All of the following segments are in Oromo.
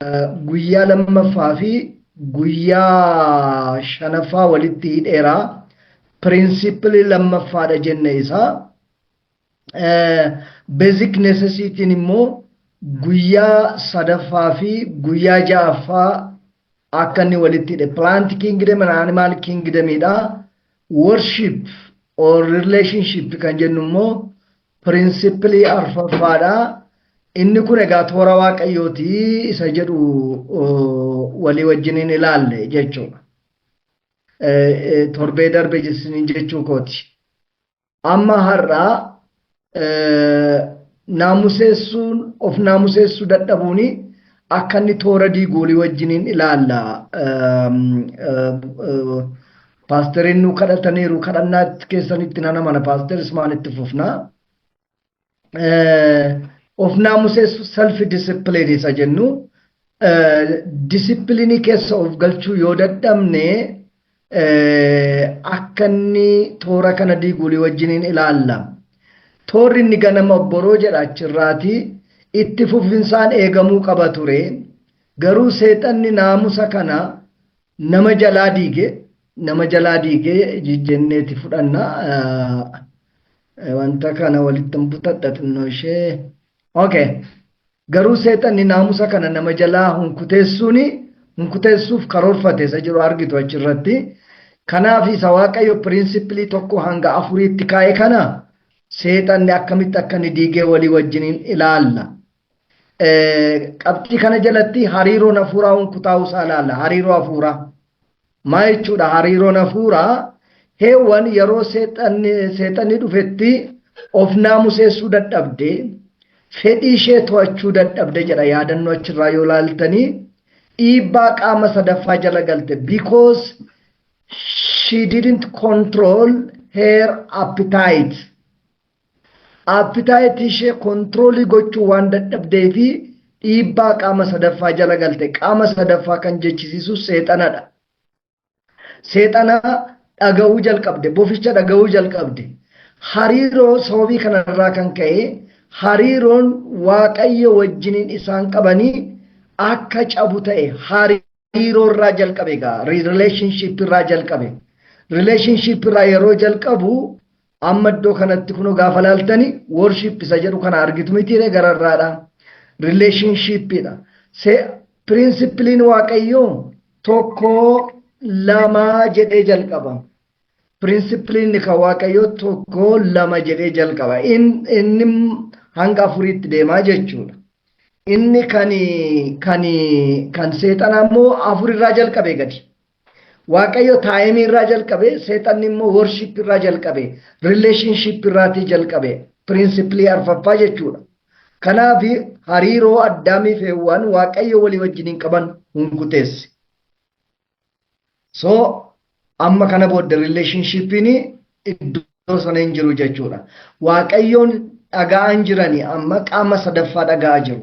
Guyyaa lammaffaa fi guyyaa shanaffaa walitti hidheera. Principle lammaffaadha jenne isaa. Basic necessityn immoo guyyaa sadaffaa fi guyyaa ja'affaa akka inni walitti hidhe. Plant kingdom and animal kingdomidha. Worship or relationship kan jennu immoo principle arfaffaadha. Inni kun egaa toora Waaqayyooti isa jedhu walii wajjiniin ilaalle jechuudha. Torbee darbe jessiniin jechuu kooti. Amma har'aa naamuseessuun, of naamuseessuu dadhabuuni akka inni toora diigu walii wajjiniin ilaalla. Paasteriin nu kadhataniiru, kadhannaa keessanitti nan amana. Paaster Ismaan, itti fufnaa. Of naamuseessu, self discipline isa jennu, discipline keessa of galchuu yoo dadhabne akka inni toora kana diigu walii wajjiniin ilaalla. Toorri inni ganama obboroo jedha achirraati itti fufinsaan eegamuu qaba ture. Garuu seexanni naamusa kana nama jalaa diige, nama jalaa diige jenneeti fudhanna. Wanta kana walitti butadha xinnoo ishee. Okay. Garuu seexanni naamusa kana nama jalaa hunkuteessuuf karoorfate isa jiru argitu achirratti. Kanaaf isa Waaqayyo principle tokko hanga afuriitti kaa'e kana seexanni akkamitti akka inni diigee walii wajjiniin ilaalla. Qabxii kana jalatti hariiroon hafuuraa hunkutaa'uu isaa ilaalla. Hariiroo hafuuraa. Maa jechuudha hariiroon hafuuraa? Heewwan yeroo seexanni dhufetti of naamuseessuu dadhabde, fedhii ishee to'achuu dadhabde jedha yaadannoo achirraa yoo laaltanii, dhiibbaa qaama sadaffaa jala galte because she didn't control her appetite. Appetite ishee control gochuu waan dadhabdee fi dhiibbaa qaama sadaffaa jala galte. Qaama sadaffaa kan jechisiisu seexanadha. Seexana dhaga'uu jalqabde, boficha dhaga'uu jalqabde. Hariiroo sababii kanarraa kan ka'e hariiroon Waaqayyo wajjiniin isaan qabanii akka cabu ta'e. Hariiroo irraa jalqabe egaa, relationship irraa jalqabe. Relationship irraa yeroo jalqabu amma iddoo kanatti kunoo gaafa laaltani worship isa jedhu kana argitu mitiire gararraadha. Relationshipidha. Principleiin Waaqayyoo tokko, lama jedhee jalqaba. Principleiin kan Waaqayyoo tokko, lama jedhee jalqaba. Inni hanga afuriitti deemaa jechuudha. Inni kan seexanaa immoo afur irraa jalqabe gadi. Waaqayyo time irraa jalqabe, seexanni immoo worship irraa jalqabe, relationship irraatii jalqabe, principle arfaffaa jechuudha. Kanaaf hariiroo Addaamii fi Hewwaan Waaqayyo walii wajjiniin qaban hunkuteesse. So amma kana booda relationshipiin iddoo sana hin jiru jechuudha. Waaqayyoon dhaga'an jiranii, amma qaama sadaffaa dhaga'aa jiru.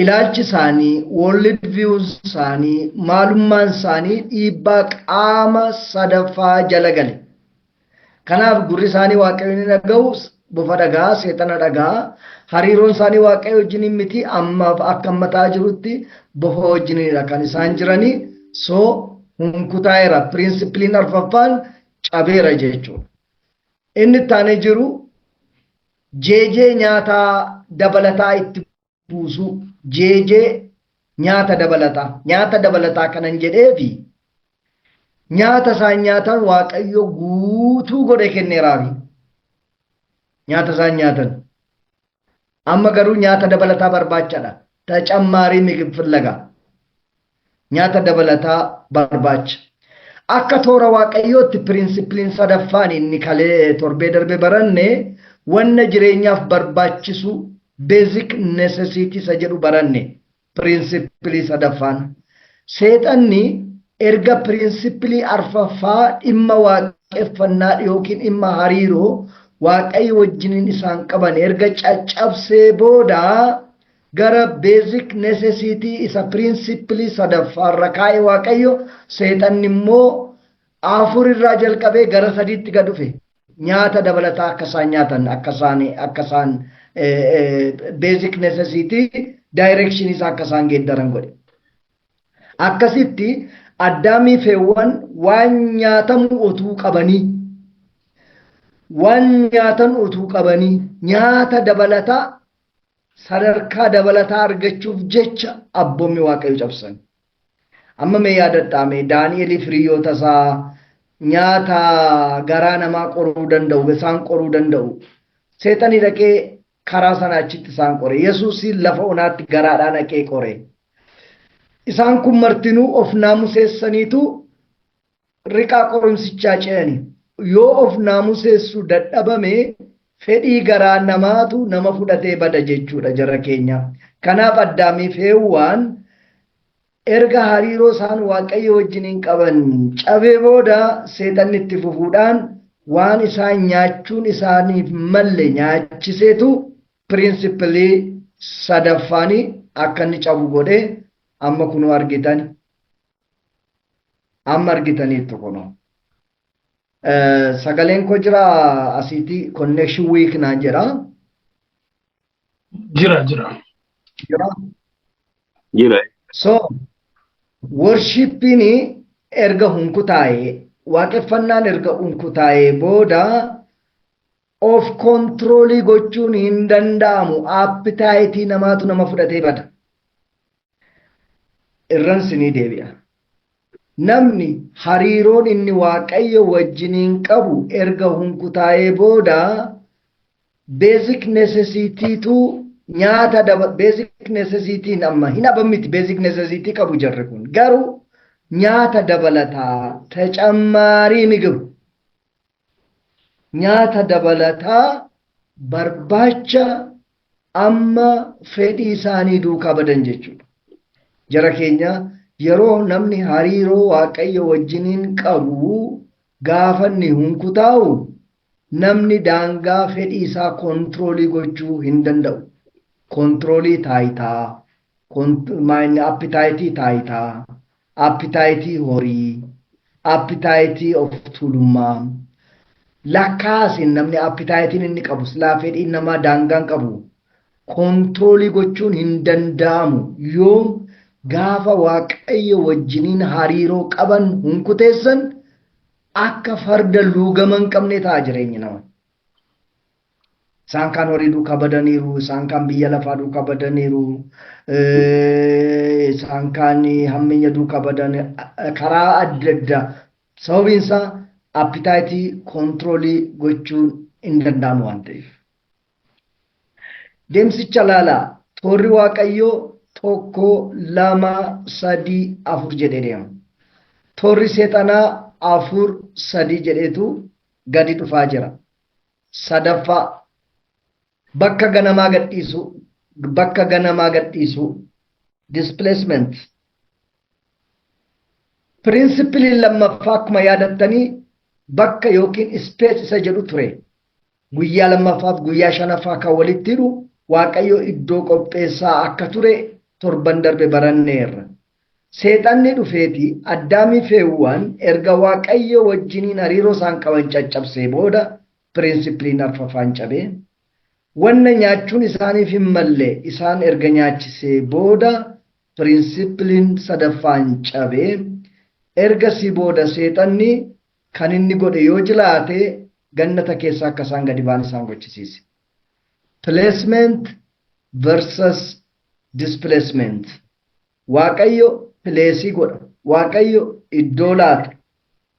Ilaalchi isaanii, world views isaanii, maalummaan isaanii dhiibbaa qaama sadaffaa jala gale. Kanaaf gurri isaanii Waaqayyoon hin dhaga'u, bofa dhagaa, seexana dhagaa. Hariiroon isaanii Waaqayyo wajjin miti, amma akka ammataa jirutti bofa wajjinidha kan isaan jiranii. So hunkutaa'eera. Principleiin arfaffaan cabeera jechuudha. Inni itti aanee jiru jeejee nyaataa dabalataa itti buusuu, jeejee nyaata dabalataa. Nyaata dabalataa kanan jedheefi nyaata isaan nyaatan Waaqayyo guutuu godhe kenneeraafi. Nyaata isaan nyaatan. Amma garuu nyaata dabalataa barbaachadha. ተጨማሪ ምግብ ፍለጋ. Nyaata dabalataa barbaacha. Akka toora Waaqayyootti principleiin sadaffaan inni kalee torbee darbe baranne wanna jireenyaaf barbaachisu, basic necessity isa jedhu baranne, principle sadaffaan. Seexanni erga principle arfaffaa dhimma waaqeffannaa yookiin dhimma hariiroo Waaqayyo wajjiniin isaan qaban erga caccabsee booda gara basic necessity isa principle sadaffaarra kaa'e Waaqayyo, seexanni immoo afur irraa jalqabee gara sadiitti gad dhufe, nyaata dabalataa akka isaan nyaatan, akka isaan Basic necessity direction isaa akka isaan geeddaran godhe. Akkasitti Addaamii fi Heewwan waan nyaatamu otuu qabanii, waan nyaatan utuu qabanii, nyaata dabalataa, sadarkaa dabalataa argachuuf jecha abboommi Waaqayyo cabsan. Amma mee yaadadhaa, mee Daani'eliif hiriyoota isaa nyaata garaa namaa qoruu danda'u, isaan qoruu danda'u. Seexanii dhaqee karaa sana achitti isaan qore. Yesuus lafa onaatti garaadhaan dhaqee qore. Isaan kun martinuu of naamuseessaniitu riqaa qorumsichaa ce'ani. Yoo of naamuseessuu dadhabame, fedhii garaa namaatu nama fudhatee bada jechuudha, jara keenya. Kanaaf Addaamiif Heewwaan erga hariiroo isaan Waaqayyo wajjiniin qaban cabee booda, seexanni itti fufuudhaan waan isaan nyaachuun isaaniif malle nyaachiseetu principle sadaffaanii akka inni cabu godhee. Amma kunoo argitan, amma argitaniittu kunoo. Sagaleen koo jira? Asiitii connection weak naan jedha. Jira, jira. Jira. Jira. So worshipiin erga hunkutaa'ee, waaqeffannaan erga hunkutaa'ee booda of control gochuun hin danda'amu. Appetite namaatu nama fudhatee bada. Irran sinii deebi'a. Namni hariiroon inni Waaqayyo wajjiniin qabu erga hunkutaa'ee booda basic necessitytu nyaata daba, basic necessityn amma hin haban miti. Basic necessity qabu jarri kun, garuu nyaata dabalataa, ተጨማሪ ምግብ, nyaata dabalataa barbaacha amma fedhii isaanii duukaa badan jechuudha. Jara keenya, yeroo namni hariiroo Waaqayyo wajjiniin qabu gaafa inni hunkutaa'u, namni daangaa fedhii isaa control gochuu hin danda'u. Control taayitaa, appetite taayitaa, appetite horii, appetite of tuulummaa. Lakkaasin namni appetiten inni qabu, silaa fedhiin namaa daangaan qabu control gochuun hin danda'amu. Yoom? Gaafa Waaqayyo wajjiniin hariiroo qaban hunkuteessan, akka farda luugama hin qabne ta'a jireenyi nama. Isaan kaan horii duukaa badaniiru, isaan kaan biyya lafaa duukaa badaniiru, isaan kaan hammeenya duukaa badan, karaa adda addaa. Sababiin isaa appetite control gochuun hin danda'amu waan ta'eef. Deemsicha laalaa, toorri Waaqayyoo tokko, lama, sadii, afur jedhee deema. Toorri seexanaa afur, sadii jedheetu gadi dhufaa jira. Sadaffaa, bakka ganamaa gadhiisu, bakka ganamaa gadhiisu, displacement. Principleiin lammaffaa akkuma yaadattanii bakka yookiin space isa jedhu ture. Guyyaa lammaffaaf guyyaa shanaffaa kan walitti hidhu Waaqayyo iddoo qopheessaa akka ture torban darbe baranneerra. Seexanni dhufeeti Addaamii fi Heewwan erga Waaqayyo wajjiniin hariiroo isaan qaban caccabsee booda principleiin arfaffaan cabee, wanna nyaachuun isaaniif hin malle isaan erga nyaachisee booda principleiin sadaffaan cabee. Ergasii booda seexanni kan inni godhe yoo jiraate, gannata keessa akka isaan gadi ba'an isaan gochisiise. Placement versus displacement. Waaqayyo place godha. Waaqayyo iddoo laata.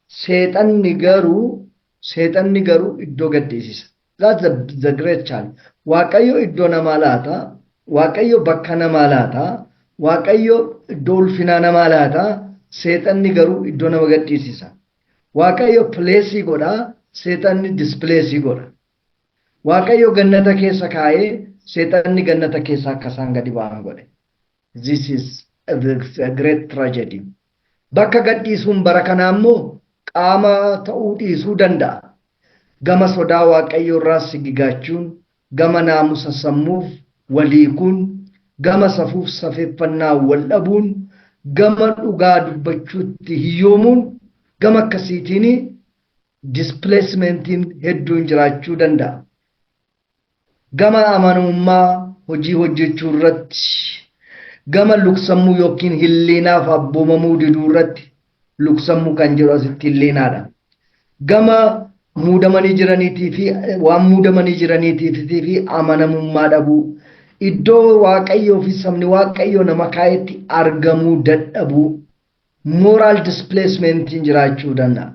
Seexanni garuu iddoo gadhiisisa. That's the great challenge. Waaqayyo iddoo namaa laata. Waaqayyo bakka namaa laata. Waaqayyo iddoo ulfinaa namaa laata. Seexanni garuu iddoo nama gadhiisisa. Waaqayyo place godha. Seexanni displace godha. Waaqayyo gannata keessa kaa'ee, seexanni gannata keessa akka isaan gadi ba'an godhe. This is a great tragedy. Bakka gadhiisuun bara kanaa immoo qaama ta'uu dhiisuu danda'a. Gama sodaa Waaqayyoo irraa sigigaachuun, gama naamusa sammuuf waliikuun, gama safuuf safeeffannaa wal dhabuun, gama dhugaa dubbachuutti hiyyoomuun, gama akkasiitiin displacementiin hedduun jiraachuu danda'a. Gama amanamummaa hojii hojjechuu irratti, gama luksammuu yookiin hilliinaaf abboomamuu diduu irratti, luksammuu kan jedhu asitti hilliinaadha. Gama muudamanii jiraniitii fi waan muudamanii jiraniitii fi amanamummaa dhabuu. Iddoo Waaqayyoo fi sabni Waaqayyoo nama kaa'etti argamuu dadhabuu. Moral displacementiin jiraachuu danda'a.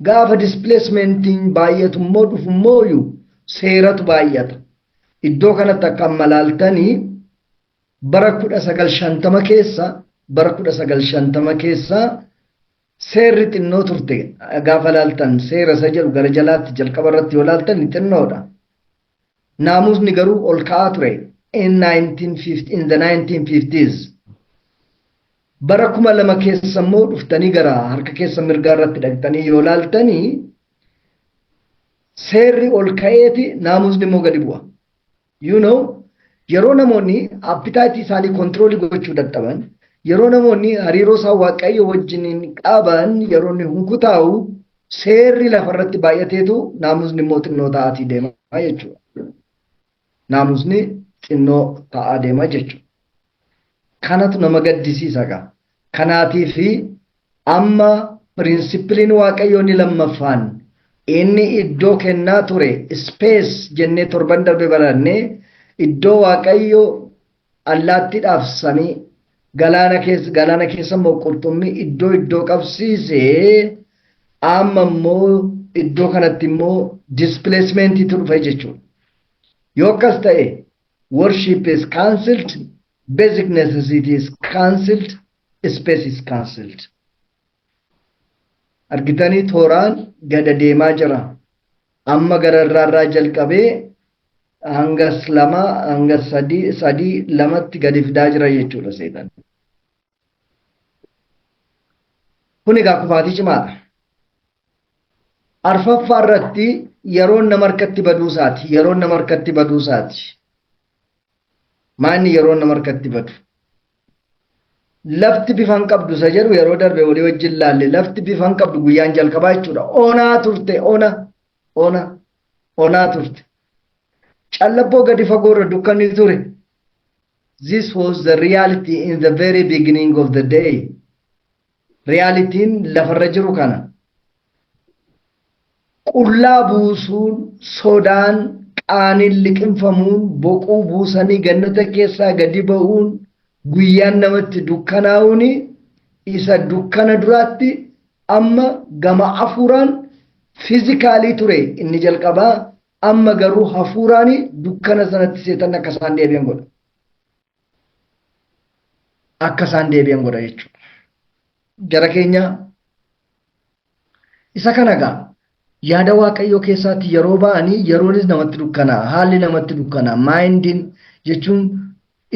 Gaafa displacementiin baay'atu immoo dhufu immoo seeratu baay'ata. Iddoo kanatti akka amma laaltanii bara 1950 keessa, bara 1950 keessa seerri xinnoo turte. Gaafa laaltan seera isa jedhu gara jalaatti jalqaba irratti yoo laaltan xinnoodha. Naamusni garuu ol ka'aa ture in 1950, in the 1950s. Bara 2000 keessa immoo dhuftanii gara harka keessa mirgaa irratti dhaqxanii yoo laaltanii seerri ol ka'eeti, naamusni immoo gadi bu'a. Yeroo namoonni appetite isaanii control gochuu dadhaban, yeroo namoonni hariiroo isaan Waaqayyo wajjiniin qaban yeroo inni hunkutaa'u, seerri lafarratti baay'ateetu naamusni immoo xinnoo ta'aatii deema jechuudha. Naamusni xinnoo ta'aa deema jechuudha. Kanatu nama gaddisiisa gaa. Kanaatii fi amma principleiin Waaqayyoo inni lammaffaan inni iddoo kennaa ture, space jennee torban darbe barannee, iddoo Waaqayyo allaattiidhaaf samii, galaana keessa immoo qurxummii iddoo iddoo qabsiisee, amma immoo iddoo kanatti immoo displacementiitu dhufe jechuudha. Yoo akkas ta'e, worship is cancelled, basic necessity is cancelled, space is cancelled. Argitanii, tooraan gada deemaa jira. Amma gara irraa jalqabee hanga lama, hanga sadii, sadii, lamatti gadi fidaa jira jechuudha seetan. Kun egaa kufaatii cimaadha. Arfaffaa irratti yeroon nama harkatti baduusaati. Yeroon nama harkatti baduusaati. Maanni yeroon nama harkatti badu? Lafti bifan qabdu isa jedhu yeroo darbe walii wajjin laalle. Lafti bifan qabdu guyyaan jalqabaa jechuudha. Onaa turte, ona, ona, onaa turte. Callabboo gadi fagoorra dukkanni ture. This was the reality in the very beginning of the day. Realityin lafarra jiru kana. Qullaa buusuun, sodaan, qaaniin liqinfamuun, boquu buusanii gannata keessaa gadi ba'uun, guyyaan namatti dukkanaa'uun isa dukkana duraatti amma gama hafuuraan physical ture inni jalqabaa, amma garuu hafuuraan dukkana sanatti seetan akka isaan deebi'an godha. Akka isaan deebi'an godha jechuudha. Jara keenya, isa kana gaa yaada Waaqayyoo keessaatti yeroo ba'anii yeroonis namatti dukkanaa, haalli namatti dukkanaa, mindiin jechuun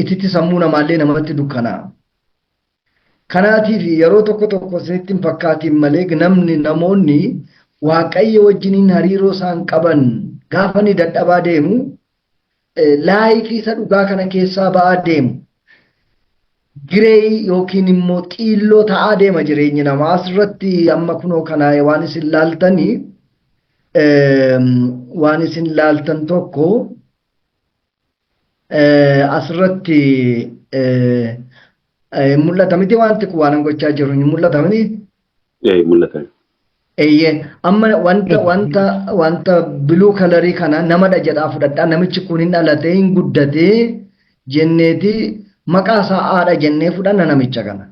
ititti sammuu namaallee namatti dukkanaa. Kanaatiif yeroo tokko tokko isinitti hin fakkaatiin malee namni, namoonni Waaqayyo wajjiniin hariiroo isaan qaban gaafa inni dadhabaa deemu, life isa dhugaa kana keessaa ba'aa deemu. Gray yookiin immoo xiilloo ta'aa deema jireenyi namaa. Asirratti amma kunoo kana waan isin laaltanii, waan isin laaltan tokko asirratti mul'ata miti? Wanti kun waan gochaa jiru hin mul'ata miti? Mul'ata. Eeyyee, amma wanta blue color kana namadha jedhaa fudhadhaa. Namichi kun hin dhalatee, hin guddatee jenneeti, maqaa isaa haadha jennee fudhanna namicha kana.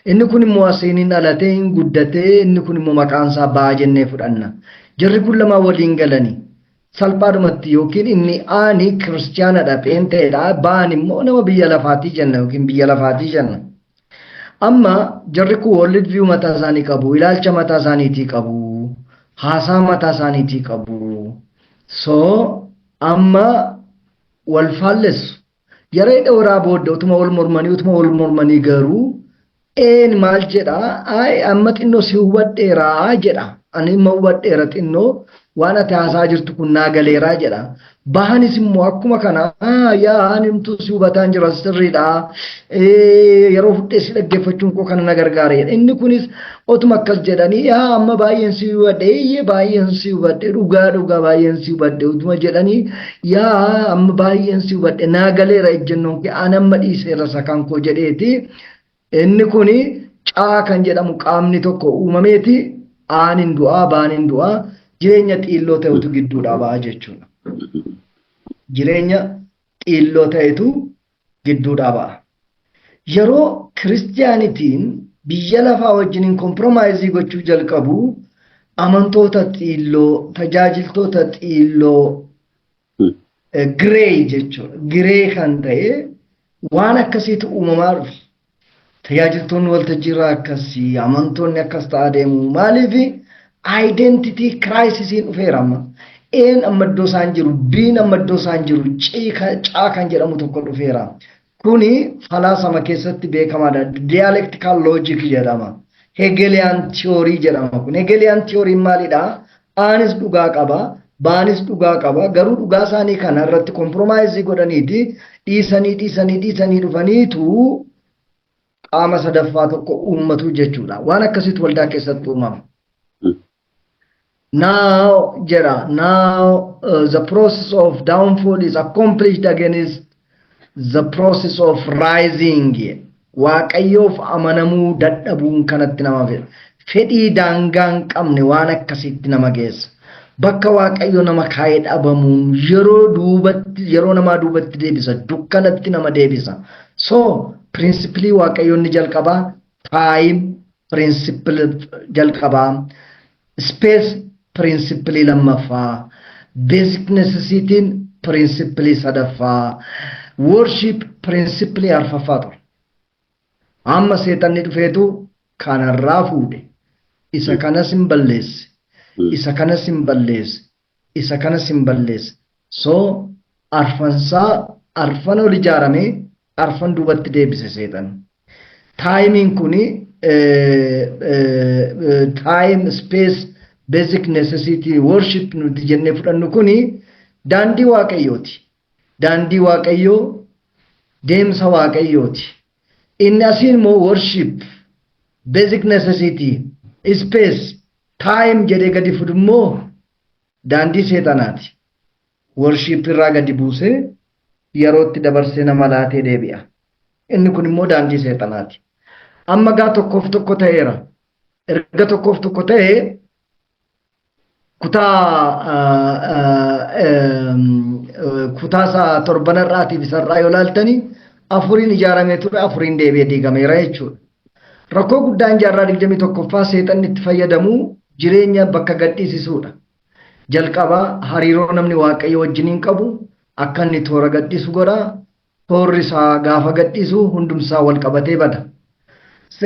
Inni kun immoo asiin hin dhalatee, hin guddatee, inni kun immoo maqaan isaa baa jennee fudhanna. Jarri kun lamaan waliin galanii salphaadhumatti yookiin inni aani kiristiyaanadha, pheenteedha, baan immoo nama biyya lafaatii jenna yookiin biyya lafaatii jenna. Amma jarri kun world view mataa isaanii qabu, ilaalcha mataa isaaniitii qabu, haasaa mataa isaaniitii qabu. So amma wal faallessu. Yeroo dheeraa booda utuma wal mormanii garuu een maal jedhaa? "Ay, amma xinnoo si hubadheeraa," jedha. "Ani immoo hubadheera, xinnoo waan ati haasaa jirtu kun naa galeeraa," jedha. Bahanis immoo akkuma kana, yaa animtu si hubataan jira, sirriidha. Yeroo fudhee si dhaggeeffachuun koo kana na gargaara. Inni kunis otuma akkas jedhanii, yaa amma baay'een si hubadhe, eeyyee baay'een si hubadhe, dhugaa dhugaa baay'een si hubadhe utuma jedhanii, yaa amma baay'een si hubadhe, naa galeera ejjennoon kee, ani amma dhiiseera isa kan koo jedheeti. Inni kuni caa kan jedhamu qaamni tokko uumameeti, aanin du'aa baanin du'aa, jireenya xiilloo ta'etu gidduudhaa ba'a jechuudha. Jireenya xiilloo ta'etu gidduudhaa ba'a. Yeroo kiristiyaanitiin biyya lafaa wajjiniin compromise gochuu jalqabu, amantoota xiilloo, tajaajiltoota xiilloo, gray jechuudha. Gray kan ta'e waan akkasiitu uumamaa dhufa. Tajaajiltoonni waltajjiirraa akkasii, amantoonni akkas ta'aa deemu. Maaliif? Identity crisisiin dhufeera amma. Een amma iddoo isaan jiru, Biin amma iddoo isaan jiru, caa kan jedhamu tokko dhufeera. Kuni falaasama keessatti beekamaadha. Dialectical logic jedhama. Hegelian theory jedhama kun. Hegelian theory maalidha? Aanis dhugaa qaba, baanis dhugaa qaba. Garuu dhugaa isaanii kana irratti compromise godhaniiti dhiisanii dhiisanii dhiisanii dhufaniitu qaama sadaffaa tokko uummatu jechuudha. Waan akkasiitu waldaa keessatti uumama. Now, jedha, now the process of downfall is accomplished against the process of rising. Waaqayyoof amanamuu dadhabuun kanatti nama fedha. Fedhii daangaa hin qabne waan akkasiitti nama geessa. Bakka Waaqayyo nama kaa'ee dhabamuun yeroo duubatti, yeroo namaa duubatti deebisa, dukkanatti nama deebisa. So, principle Waaqayyo inni jalqabaa time principle jalqabaa, space principle lammaffaa, basic necessityin principle sadaffaa, worship principle arfaffaa ture. Amma seexanni dhufeetu kanarraa fuudhe. Isa kanas hin balleesse. Isa kanas hin balleesse. Isa kanas hin balleesse. So arfansaa arfan ol ijaaramee arfan duubatti deebise seexan. Timeiin kuni time, space, basic necessity, worship nuti jennee fudhannu kuni daandii Waaqayyooti. Daandii Waaqayyoo, deemsa Waaqayyooti. Inni asiin immoo worship, basic necessity, space, time jedhee gadi fudu immoo daandii seexanaati. Worship irraa gadi buusee yerootti dabarsee nama laatee deebi'a. Inni kun immoo daandii seexanaati. Amma gaa tokkoof tokko ta'eera. Erga tokkoof tokko ta'ee, kutaa isaa torbanarraatiif isarraa yoo laaltanii, afuriin ijaaramee ture, afuriin deebi'ee diigameera jechuudha. Rakkoo guddaan jaarraa 21ffaa seexanni itti fayyadamu jireenya bakka gadhiisisuudha. Jalqaba hariiroo namni Waaqayyo wajjiniin qabu akka inni toora gadhiisu godha. Toorri isaa gaafa gadhiisu hundumsaa wal qabatee bada.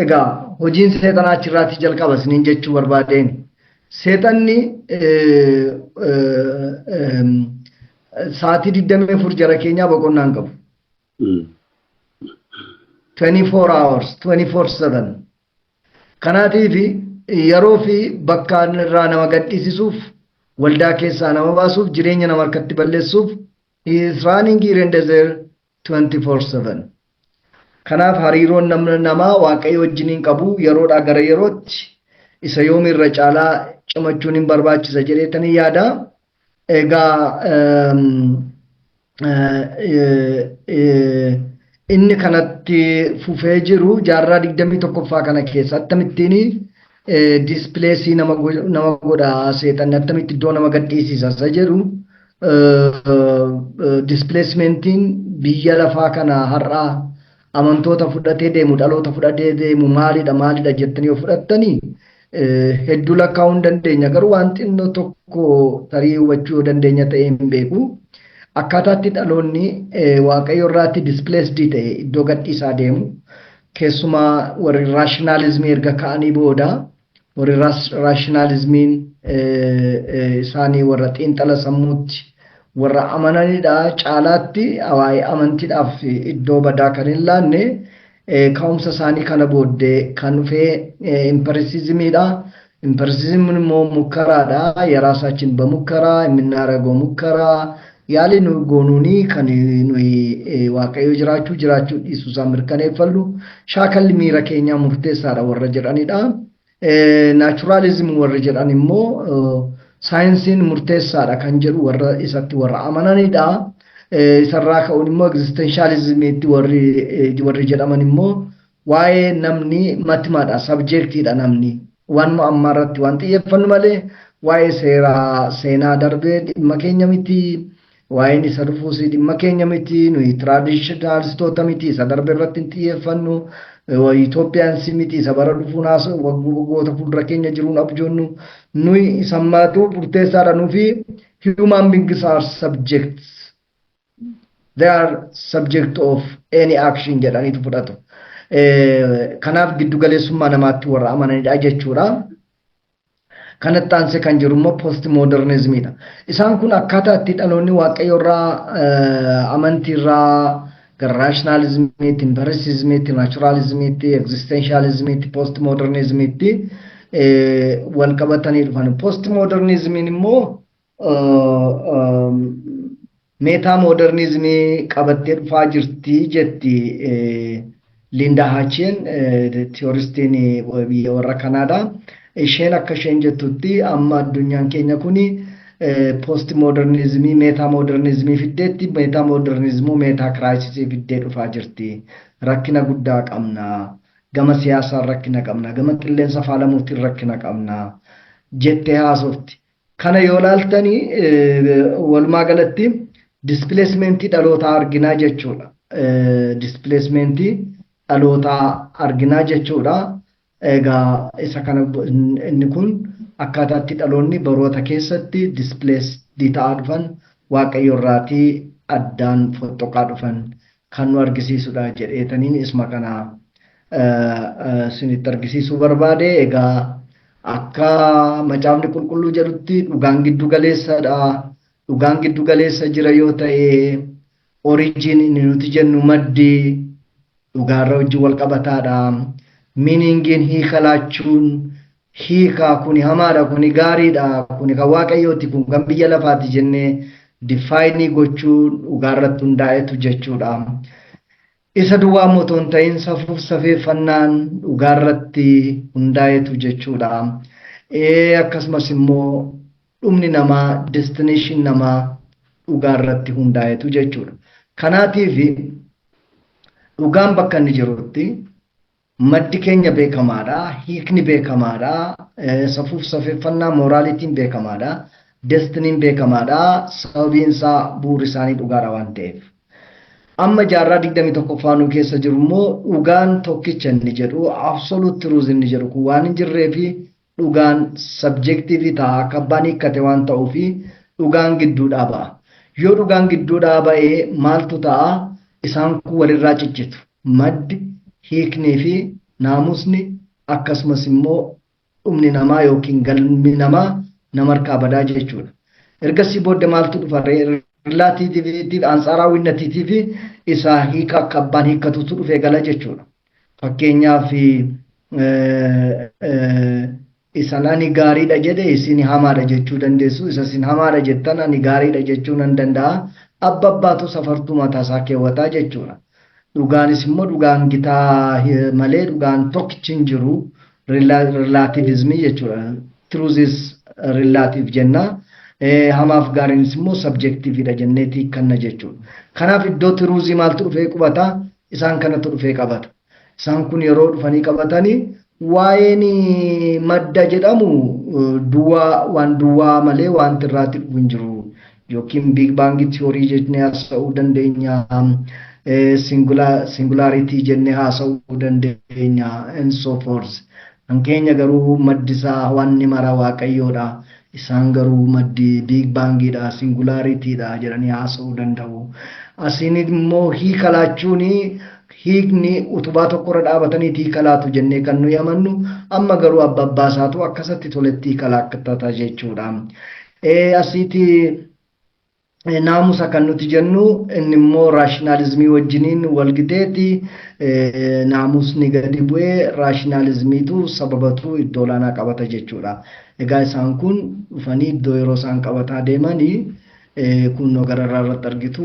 Egaa hojiin seexanaa achirraatti jalqaba isiniin jechuu barbaadeen. Seexanni sa'aatii 24 jara keenyaa boqonnaa hin qabu. 24 hours, 24/7. Kanaatiif yeroo fi bakka irraa nama gadhiisisuuf, waldaa keessaa nama baasuuf, jireenya nama harkatti balleessuuf, he is running here and there 24/7. Kanaaf hariiroon namni namaa Waaqayyo wajjiniin qabu yeroodhaa gara yerootti isa yoomirra caalaa cimachuun hin barbaachisa jedheetanii yaada. Egaa inni kanatti fufee jiru jaarraa 21ffaa kana keessa akkamittiin displace nama godha seexanni, akkamitti iddoo nama gadhiisisa isa jedhu, displacementiin biyya lafaa kana har'aa amantoota fudhatee deemu, dhaloota fudhatee deemu maalidha maalidha jettanii yoo fudhattanii, hedduu lakkaa'uu hin dandeenya, garuu waan xinnoo tokko tarii hubachuu yoo dandeenya ta'e hin beeku. Akkaataatti dhaloonni Waaqayyo irraatti displaced ta'e iddoo gadhiisaa deemu, keessumaa warri rationalismii erga ka'anii booda, warri rationalismiin isaanii warra xiinxala sammuutti warra amananidha, caalaatti waa'ee amantiidhaaf iddoo badaa kan hin laanne, ka'umsa isaanii kana booddee kan dhufee empiricismiidha. Empiricismiin immoo ሙከራdha. የራሳችን በሙከራ የምናደርገው ሙከራ Yaalii nu goonuuni kan nuyi Waaqayyo jiraachuu jiraachuu dhiisuu isaa mirkaneeffannu, shaakalli miira keenyaa murteessaadha warra jedhanidha. Naturalism warri jedhan immoo saayinsiin murteessaadha kan jedhu warra isatti warra amananidha. Isarraa ka'uun immoo existentialismiitti warri jedhaman immoo waa'ee namni matimaadha, subjectiidha. Namni waanuma ammaa irratti waan xiyyeeffannu malee waa'ee seeraa seenaa darbee dhimma keenya miti. Waa'een isa dhufuus dhimma keenya miti. Nuyi traditionalistoota miti, isa darbe irratti hin xiyyeeffannu. Utopians miti, isa bara dhufuun waggoota fuuldura keenya jiruun abjoonnu. Nuyi isa ammaatu murteessaadha nuufi. Human beings are subjects, they are subject of any action jedhaniitu fudhatu. Kanaaf giddu galeessummaa namaatti warra amananidha jechuudha. Kanatti aansee kan jiru immoo post modernismiidha. Isaan kun akkaataa itti dhaloonni Waaqayyo irraa, amantii irraa gara rationalismiitti, empiricismiitti, naturalismiitti, existentialismiitti, post modernismiitti wal qabatanii dhufan. Post modernismiin immoo meta modernismii qabattee dhufaa jirti jetti Linda Hacheen, theoristiin biyya warra Kanaadaa. Isheen akka isheen jettutti amma addunyaan keenya kuni post modernismii meta modernismii fiddeetti, meta modernismii meta crisisii fiddee dhufaa jirti. Rakkina guddaa qabna. Gama siyaasaan rakkina qabna. Gama qilleensa faalamuutiin rakkina qabna jettee haasofti. Kana yoo laaltanii walumaa galatti displacementii dhalootaa arginaa jechuudha. Displacementii dhalootaa arginaa jechuudha. Egaa isa kana inni kun akkaataa itti dhaloonni baroota keessatti displaced ta'aa dhufan, Waaqayyo irraatii addaan fottoqaa dhufan kan nu argisiisudha jedheetaniin isma kana isinitti argisiisuu barbaade. Egaa akka Macaafni Qulqulluu jedhutti dhugaan giddu galeessadha. Dhugaan giddu galeessa jira yoo ta'e, origin inni nuti jennu maddi dhugaarra wajjin wal qabataadha. Meaningiin, hiika laachuun, hiika kuni hamaadha, kuni gaariidha, kuni kan Waaqayyooti, kun kan biyya lafaati jennee define gochuun dhugaarratti hundaa'etu jechuudha. Isa duwwaa immoo hin ta'in, safuuf safeeffannaan dhugaarratti hundaa'etu jechuudha. Akkasumas immoo dhumni namaa, destination namaa dhugaarratti hundaa'etu jechuudha. Kanaatiif dhugaan bakka inni jirutti maddi keenya beekamaadha, hiikni beekamaadha, safuuf safeeffannaa moralityn beekamaadha, destinyn beekamaadha, sababiin isaa bu'uurri isaanii dhugaadha waan ta'eef. Amma jaarraa 21ffaa nu keessa jiru immoo dhugaan tokkicha inni jedhu, absolute truth inni jedhu kun waan hin jirree fi dhugaan subjective ta'a, akka abbaan hiikkate waan ta'uufi dhugaan gidduudhaa ba'a. Yoo dhugaan gidduudhaa ba'ee maaltu ta'a? Isaan kun walirraa ciccitu. Maddi, hiiknii fi naamusni, akkasumas immoo dhumni namaa yookiin galmi namaa nama harkaa badaa jechuudha. Ergasii booddee maaltu dhufa? Relativity, አንጻራዊነtiitii fi isa hiika akka abbaan hiikkatutu dhufee gala jechuudha. Fakkeenyaaf, isan ani gaariidha jedhe isin hamaadha jechuu dandeessu. Isa isin hamaadha jettan ani gaariidha jechuu nan danda'a. Abba abbaatu safartuu mataasaa keewwataa jechuudha. Dhugaanis immoo dhugaan gitaa malee dhugaan tokkichi hin jiru, relativismii jechuudha. Truth is relative jenna. Hamaaf gaariinis immoo subjectiveidha jenneeti hiikkanna jechuudha. Kanaaf iddoo truthii maaltu dhufee qubata? Isaan kanatu dhufee qabata. Isaan kun yeroo dhufanii qabatanii waa'een madda jedhamu duwwaa, waan duwwaa malee wanti irraatti dhufu hin jiru. Yookiin Big Bang theory jennee haasa'uu dandeenya. Singularity jennee haasa'uu dandeenya, and so forth. Kan keenya garuu maddi isaa wanni mara Waaqayyoodha. Isaan garuu maddi Big Bangiidha, singularityidha jedhanii haasa'uu danda'u. Asiin immoo hiika laachuun, hiikni utubaa tokkorra dhaabatanii hiika laatu jennee kan nuyi amannu, amma garuu abba abbaa isaatu akkasatti toletti hiika laakkata jechuudha. Asiiti naamusa kan nuti jennu inni immoo rationalismii wajjiniin walgiteeti. Naamusni gadi bu'ee rationalismiitu sababatu iddoo olaanaa qabata jechuudha. Egaa isaan kun dhufanii iddoo yeroo isaan qabataa deemanii Kunnoo gararraa irratti argitu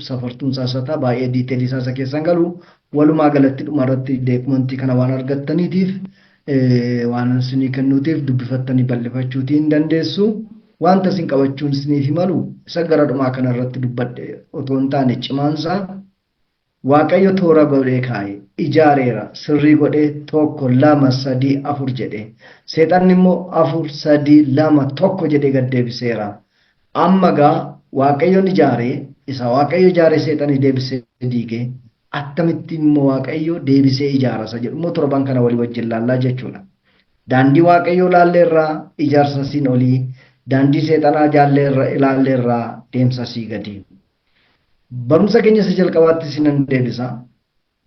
safartuun saasataa baay'ee detailii isaa isa keessan galu. Walumaa galatti dhuma irratti documentii kana waan argattaniitiif, waan isinii kennuutiif, dubbifattanii bal'ifachuutii hin dandeessu. Wanta isin qabachuun isiniif himalu isa gara dhumaa kana irratti dubbadhe otoo hin taane, cimaansaa Waaqayyo toora godhee kaa'e, ijaareera, sirrii godhee, tokko, lama, sadii, afur jedhe. Seexanni immoo afur, sadii, lama, tokko jedhee gad deebiseera. Amma gaa Waaqayyoon ijaaree, isa Waaqayyo ijaaree seexanii deebisee diigee, attamitti immoo Waaqayyo deebisee ijaara isa jedhu immoo torban kana walii wajjin laallaa jechuudha. Daandii Waaqayyoo laalleerraa, ijaarsa siin olii, daandii seexanaa jaalleerra ilaalleerraa, deemsa sii gadi. Barumsa keenya isa jalqabaatti sinan deebisa.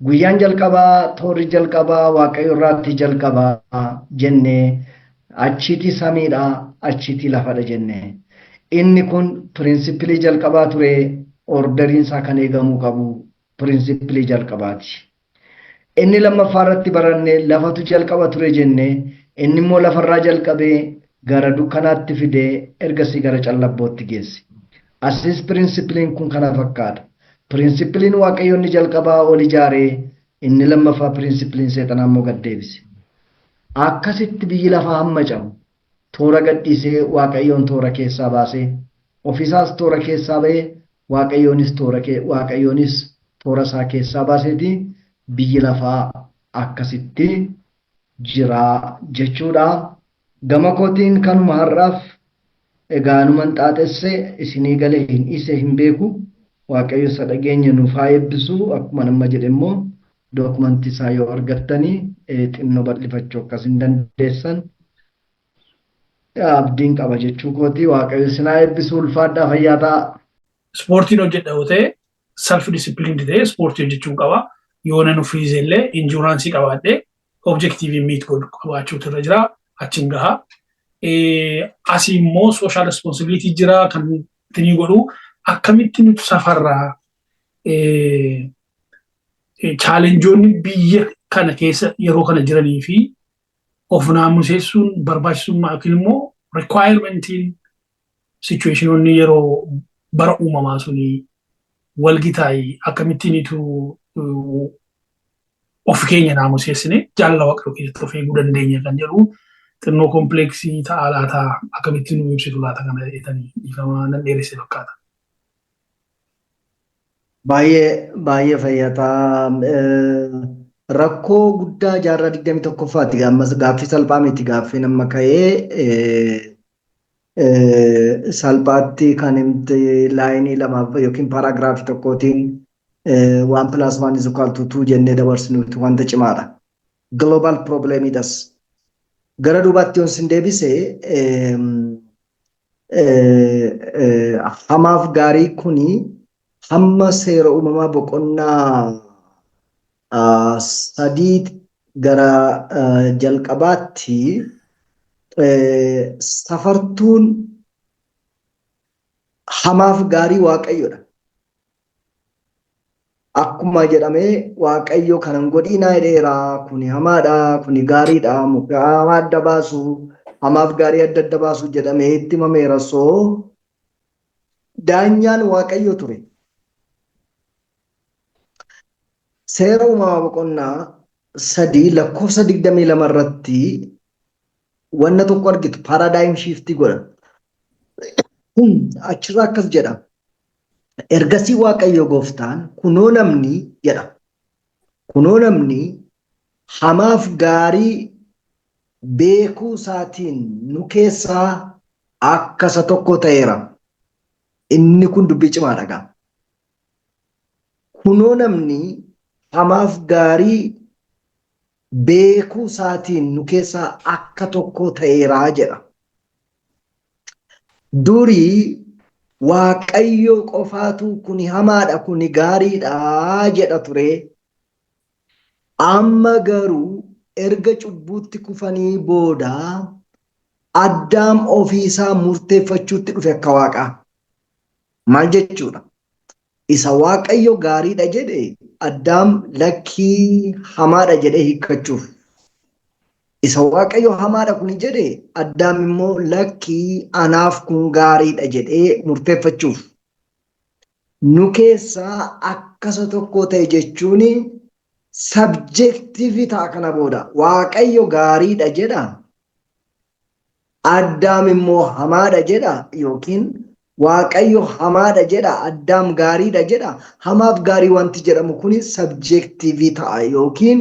Guyyaan jalqabaa, toorri jalqabaa Waaqayyo irraatti jalqabaa jennee, achiitii samiidha, achiitii lafadha jennee. Inni kun principlii jalqabaa ture, orderiin isaa kan eegamuu qabu principlii jalqabaati. Inni lammaffaa irratti baranne lafatu jalqaba ture jennee, inni immoo lafarraa jalqabee gara dukkanaatti fidee ergasii gara callabbootti geesse. Asis principliin kun kana fakkaata. Principliin Waaqayyo inni jalqabaa ol ijaaree, inni lammaffaa principliin seexanaa immoo gad deebise. Akkasitti biyyi lafaa hamma cabu toora gadhiisee, Waaqayyoon toora keessaa baasee, ofiisaas toora keessaa ba'ee, Waaqayyoonis toora isaa keessaa baaseeti biyyi lafaa akkasitti jira jechuudha. Gama kootiin kanuma har'aaf egaa numan xaaxesse isinii galee hin dhiise hin beeku. Waaqayyo isa dhageenya nuuf haa eebbisu. Akkuma nama jedhe immoo documentii isaa yoo argattanii xinnoo bal'ifachuu akkas hin dandeessan. Abdiin qaba jechuu kooti. Waaqayyo isin haa eebbisu, ulfaadhaa, fayyaa ta'a. Ispoortiin hojjedha yoo ta'e, self discipline ta'e ispoortii hojjechuun qaba. Yoo nan uffise illee endurance qabaadhee objective meet godhu qabaachuutu irra jira. Achiin gaha. Asii immoo social responsibility jira kan ittiin godhu, akkamitti nuti safarraa challengeoonni biyya kana keessa yeroo kana jiranii fi of naamuseessuun barbaachisummaa yookiin immoo requirementiin situationoonni yeroo bara uumamaa suni walgitaayii akkamittiinitu of keenya naamuseessine jaalala Waaqayyoo keessatti of eeguu dandeenya kan jedhu xinnoo complexii ta'aa laata, akkamittiin nu ibsitu laata kana jedhanii, dhiifama nan dheeresse fakkaata. Baay'ee baay'ee fayyataa. Rakkoo guddaa jaarraa 21ffaati. Ammas gaaffii salphaa miti, gaaffiin amma ka'ee salphaatti kan himte lineii lama yookiin paragraphii tokkootiin one plus one is equal to two jennee dabarsinuuti, wanta cimaadha. Global problemiidhas. Gara duubaatti yoon sin deebise, hamaaf gaarii kuni hamma Seera Uumamaa boqonnaa 3 gara jalqabaatti safartuun hamaaf gaarii Waaqayyodha. Akkuma jedhamee Waaqayyo kanan godhiinaa jedheera, kuni hamaadha, kuni gaariidha, muka hamaa adda baasu, hamaaf gaarii adda adda baasu jedhamee itti himameera, soo daanyaan Waaqayyo ture. Seera Uumamaa boqonnaa 3 lakkoofsa 22 irratti wanna tokko argitu, paradigm shiftii godha. Achirraa akkas jedha. Ergasii Waaqayyo gooftaan, kunoo namni jedha. Kunoo namni hamaaf gaarii beekuu isaatiin nu keessaa akka isa tokko ta'eera. Inni kun dubbii cimaadha gaa. Kunoo namni hamaaf gaarii beekuu isaatiin nu keessaa akka tokko ta'eera jedha. Durii Waaqayyo qofaatu kuni hamaadha, kuni gaariidha jedha ture. Amma garuu erga cubbuutti kufanii booda Addaam ofiisaa murteeffachuutti dhufe akka Waaqaa. Maal jechuudha? Isa Waaqayyo gaariidha jedhe Addaam lakkii hamaadha jedhee hiikkachuuf. Isa Waaqayyo hamaadha kun jedhe, Addaam immoo lakkii, anaaf kun gaariidha jedhee murteeffachuuf. Nu keessaa akkasa tokko ta'e jechuun subjective ta'a kana booda. Waaqayyo gaariidha jedha. Addaam immoo hamaadha jedha yookiin Waaqayyo hamaadha jedha, Addaam gaariidha jedha. Hamaaf gaarii wanti jedhamu kuni subjective ta'a yookiin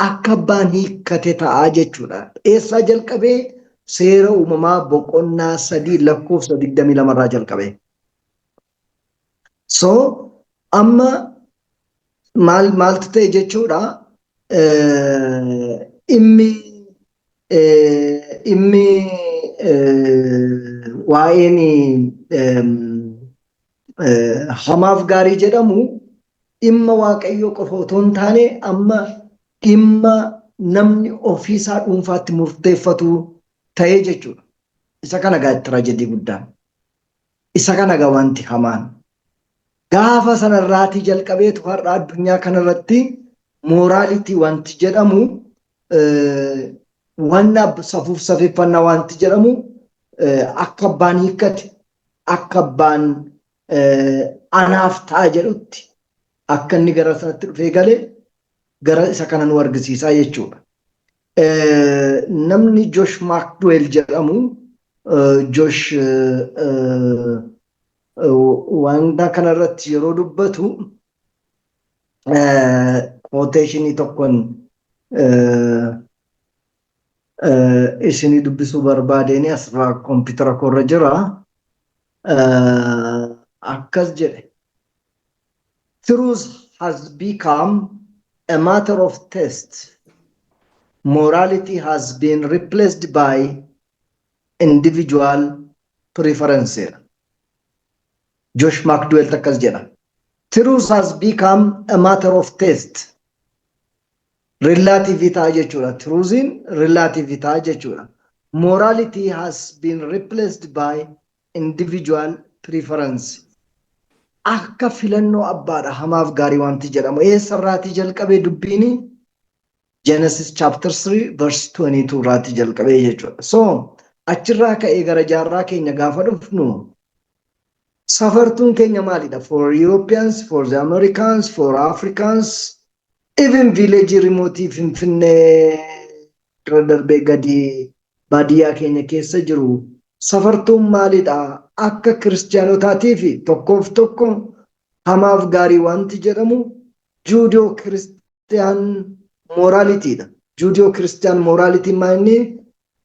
akka abbaan hiikkate ta'a jechuudha. Eessaa jalqabee? Seera Uumamaa boqonnaa 3 lakkoofsa 22 irraa jalqabee. So amma maaltu ta'e jechuudha? Dhimmi waa'een hamaaf gaarii jedhamu dhimma Waaqayyoo qofa otoo hin taane, amma dhimma namni ofiisaa dhuunfaatti murteeffatu ta'ee jechuudha. Isa kana gaa tragedy guddaan. Isa kana gaa wanti hamaan. Gaafa sanarraatii jalqabeetu har'a addunyaa kanarratti morality wanti jedhamu, wanna safuuf safeeffannaa wanti jedhamu akka abbaan hiikkate, akka abbaan anaaf ta'a jedhutti akka inni gara sanatti dhufee galee gara isa kana nu argisiisaa jechuudha. Namni Josh McDowell jedhamu, Josh wanta kanarratti yeroo dubbatu quotation tokkoon isinii dubbisuu barbaadeen asirraa kompiitara koorra jira. Akkas jedhe: "Truth has become a matter of taste. Morality has been replaced by individual preference." Josh McDowell akkas jedha. Truth has become a matter of taste. Relative ta'a jechuudha. Truthiin relative ta'a jechuudha. Morality has been replaced by individual preference. Akka filannoo abbaadha hamaaf gaarii wanti jedhamu. Eessarraatii jalqabee dubbiini? Genesis chapter 3 verse 22 irraatii jalqabee jechuudha. So achirraa ka'ee gara jaarraa keenya gaafa dhufnu safartuun keenya maalidha? For Europeans, for the Americans, for Africans, even village remote Finfinnee irra darbee gadi baadiyyaa keenya keessa jiru safartuun maalidha? Akka kiristaanotaatii fi tokkoof tokko hamaaf gaarii wanti jedhamu Judeo Christian moralitydha. Judeo Christian morality maal?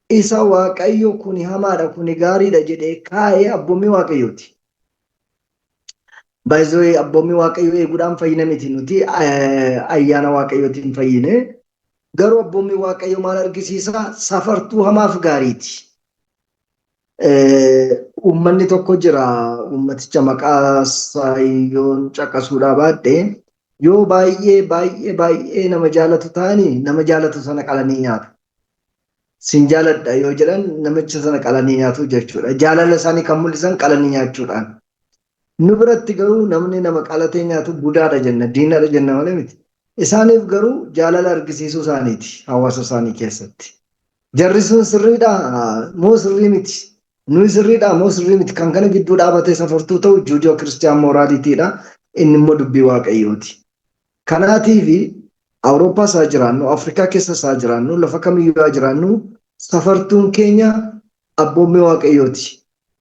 Isa Waaqayyo kuni hamaadha, kuni gaariidha jedhee kaa'ee abboommii Waaqayyooti. By the way, abboommii Waaqayyoo eeguudhaan fayyina miti, nuti ayyaana Waaqayyootiin fayyine. Garuu abboommii Waaqayyoo maal argisiisa? Safartuu hamaaf gaariiti. Uummanni tokko jira, uummaticha maqaa saayyoon caqasuudhaa baadhee, yoo baay'ee baay'ee baay'ee nama jaalatu ta'anii nama jaalatu sana qalanii nyaatu. Sin jaaladha yoo jedhan namicha sana qalanii nyaatu jechuudha. Jaalala isaanii kan mul'isan qalanii nyaachuudhaan. Nu biratti garuu namni nama qalatee nyaatu budaadha jenna, diinadha jenna malee miti. Isaaniif garuu jaalala argisiisuu isaaniiti hawaasa isaanii keessatti. Jarri sun sirriidha moo sirrii miti? Nuyi sirriidha moo sirrii miti? Kan kana gidduu dhaabatee safartuu ta'u Judeo Christian moralitydha. Inni immoo dubbii Waaqayyooti. Kanaatiifi Awurooppaas haa jiraannu, Afrikaa keessas haa jiraannu, lafa kamiyyuu haa jiraannu, safartuun keenya abboommii Waaqayyooti.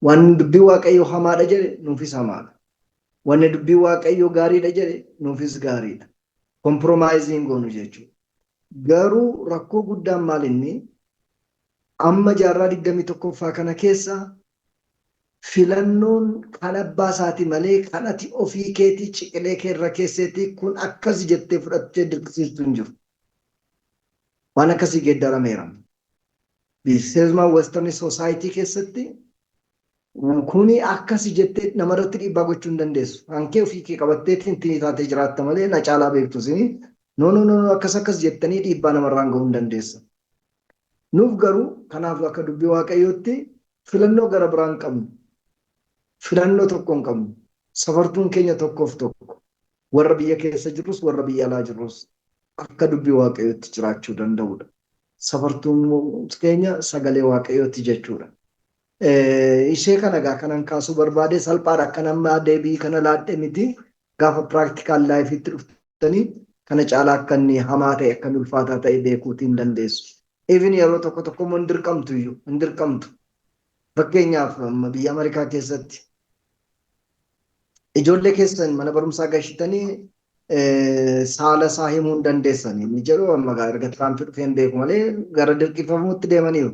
Wanni dubbii Waaqayyoo hamaadha jedhe nuufis hamaadha. Wanni dubbii Waaqayyoo gaariidha jedhe nuufis gaariidha. Compromise hin goonu jechuudha. Garuu rakkoo guddaan maal inni? Amma jaarraa 21ffaa kana keessa filannoon kan abbaa isaati malee kan ati ofii keetii ciqilee kee irra keesseetii kun akkas jettee fudhattee dirqisiistu hin jiru. Waan akkasii geeddarameera. Seesmaa Western Society keessatti kuni akkasi jettee namarratti dhiibbaa gochuu hin dandeessu. Hankee ofii kee qabattee tintinii taatee jiraatta malee na caalaa beektu isin. No, no, no, akkas akkas jettanii dhiibbaa namarraan gahuu hin dandeessa. Nuuf garuu kanaaf akka dubbii Waaqayyootti filannoo gara biraa hin qabnu. Filannoo tokko hin qabnu. Safartuun keenya tokkoof tokko. Warra biyya keessa jirrus, warra biyya alaa jirrus akka dubbii Waaqayyootti jiraachuu danda'udha. Safartuun keenya sagalee Waaqayyooti jechuudha. Ishee kana egaa kanan kaasuu barbaade salphaadha. Akka nama deebii kana laadhe miti. Gaafa practical lifeitti dhuftanii kana caalaa akka inni hamaa ta'e, akka inni ulfaataa ta'e beekuutii hin dandeessu. Even yeroo tokko tokko immoo hin dirqamtu iyyuu, hin dirqamtu. Fakkeenyaaf, biyya Ameerikaa keessatti ijoollee keessan mana barumsaa gashitanii saala isaa himuu hin dandeessan. Inni jedhu amma erga Tiraamp dhufee hin beeku malee gara dirqifamuutti deemaniiru.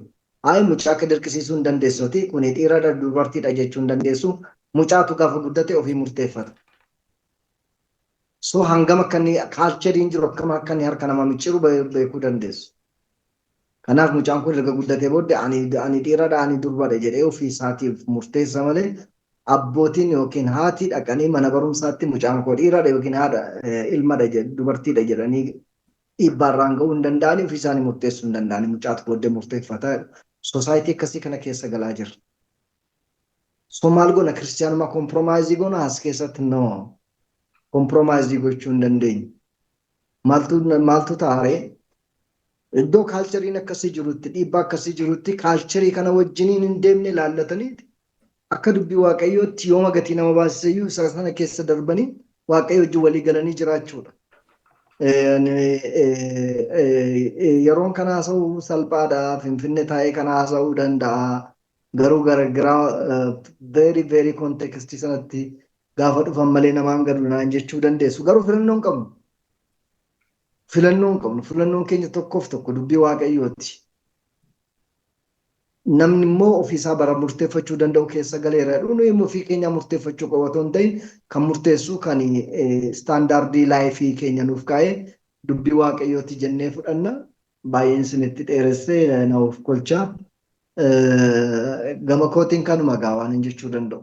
Hayi, mucaa akka dirqisiisuu hin dandeessuti. Kuni dhiiradha, dubartiidha jechuu hin dandeessu. Mucaatu gaafa guddate ofii murteeffata. So hangam akka inni cultureiin jiru, akkam akka inni harka nama micciiru beekuu dandeessu. Kanaaf mucaan kun erga guddatee booddee ani dhiiradha, ani durbadha jedhee ofii isaatiif murteessa malee abbootiin yookiin haati dhaqanii mana barumsaatti mucaan koo dhiiradha yookiin haadha ilmadha, dubartiidha jedhanii dhiibbaarraan ga'uu hin danda'anii, ofii isaanii murteessuu hin danda'anii, mucaatu booddee murteeffata. Society akkasii kana keessa galaa jirra. So maal goona? Kiristiyaanummaa compromise goona as keessatti? No. Compromise gochuu hin dandeenyu. Maaltu taaree? Iddoo cultureiin akkasii jirutti, dhiibbaa akkasii jirutti, culture kana wajjiniin hin deemne laallataniiti. Akka dubbii Waaqayyootti yooma gatii nama baasiseyyuu isa sana keessa darbanii Waaqayyo wajjin walii galanii jiraachuudha. Yeroon kana haasa'uu salphaadha. Finfinne taa'ee kana haasa'uu danda'a. Garuu gara very very context sanatti gaafa dhufan malee namaan gadu naan jechuu dandeessu. Garuu filannoo hin qabnu. Filannoo hin qabnu. Filannoon keenya tokkoof tokko dubbii Waaqayyooti. Namni immoo ofiisaa bara murteeffachuu danda'u keessa galeera. Nuyi immoo ofii keenya murteeffachuu qofa otoo hin ta'in, kan murteessu, kan standard life keenya nuuf kaa'ee dubbii Waaqayyooti jennee fudhanna. Baay'een isinitti dheeressee na of kolchaa. Gama kootiin kanuma gaa waan hin jechuu danda'u.